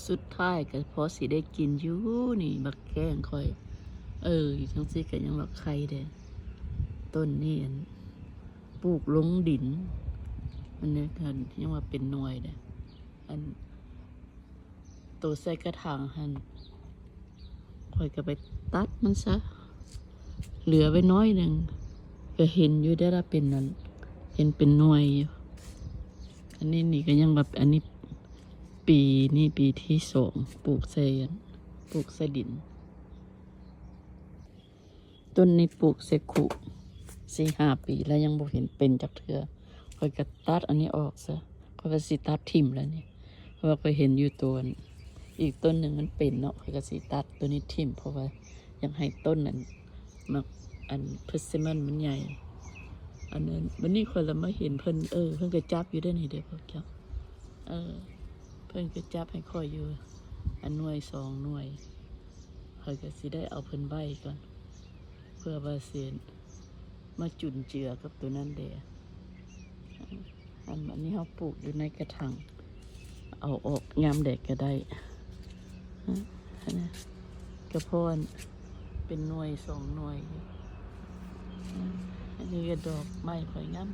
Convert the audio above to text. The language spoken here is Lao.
ສຸດທ້າຍກໍພໍຊິໄດ້ກິນຢູ່ນີ້ ບັກແກ້ງຂ້ອຍ. ເອີ ຈັ່ງຊີ້ກໍຍັງວ່າໄຄແດ່. ຕົ້ນນີ້ ອັນ ປູກລົງດິນ ອັນນີ້ກໍຍັງວ່າເປັນໜ່ວຍແດ່. ອັນ ໂຕໃສ່ກະຖາງຫັ້ນ ຂ້ອຍກໍໄປຕັດມັນຊະ ເຫຼືອໄວ້ໜ້ອຍໜຶ່ງ ກໍເຫັນຢູ່ໄດ໋ລະ ເປັນນັ້ນ ເຫັນເປັນໜ່ວຍຢູ່. ອັນນີ້ນີ້ກໍຍັງວ່າ ອັນນີ້ປີນີ້ປີທີສອງ ປູກໃສ່ ປູກໃສ່ດິນ. ຕົ້ນນີ້ປູກໃສ່ຄຸ ສີ່ຫ້າປີແລ້ວ ຍັງບໍ່ເຫັນເປັນຈັກເທື່ອ. ຂ້ອຍກໍຕັດອັນນີ້ອອກຊະ ຂ້ອຍວ່າຊິຕັດຖິ້ມແລ້ວນີ້ ເພາະວ່າຂ້ອຍເຫັນຢູ່ໂຕນ ອີກຕົ້ນໜຶ່ງມັນເປັນເນາະ ຂ້ອຍກໍຊິຕັດໂຕນີ້ຖິ້ມ ເພາະວ່າຢາກໃຫ້ຕົ້ນນັ້ນ ໝາກ ອັນ ເພີສເຊມອນມັນໃຫຍ່. ອັນນັ້ນ ບັດນີ້ຂ້ອຍລະມາເຫັນເພິ່ນ ເອີ ເພິ່ນກໍຈັບຢູ່ເດ້ນີ້ເດ້ພວກເຈົ້າ ເອີ ເພິ່ນກໍຈັບໃຫ້ຂ້ອຍຢູ່ ອັນ ໜ່ວຍສອງໜ່ວຍ ຂ້ອຍກໍຊິໄດ້ເອົາເພິ່ນໄວ້ກ່ອນ ເພື່ອວ່າຊິມາຈຸນເຈືອກັບໂຕນັ້ນແດ່. ອັນ ອັນນີ້ເຮົາປູກຢູ່ໃນກະຖາງ ເອົາອອກຍາມໃດກໍໄດ້ ອັນນີ້ກະພອນເປັນໜ່ວຍສອງໜ່ວຍ. ອັນນີ້ກໍດອກໄມ້ຂ້ອຍງາມ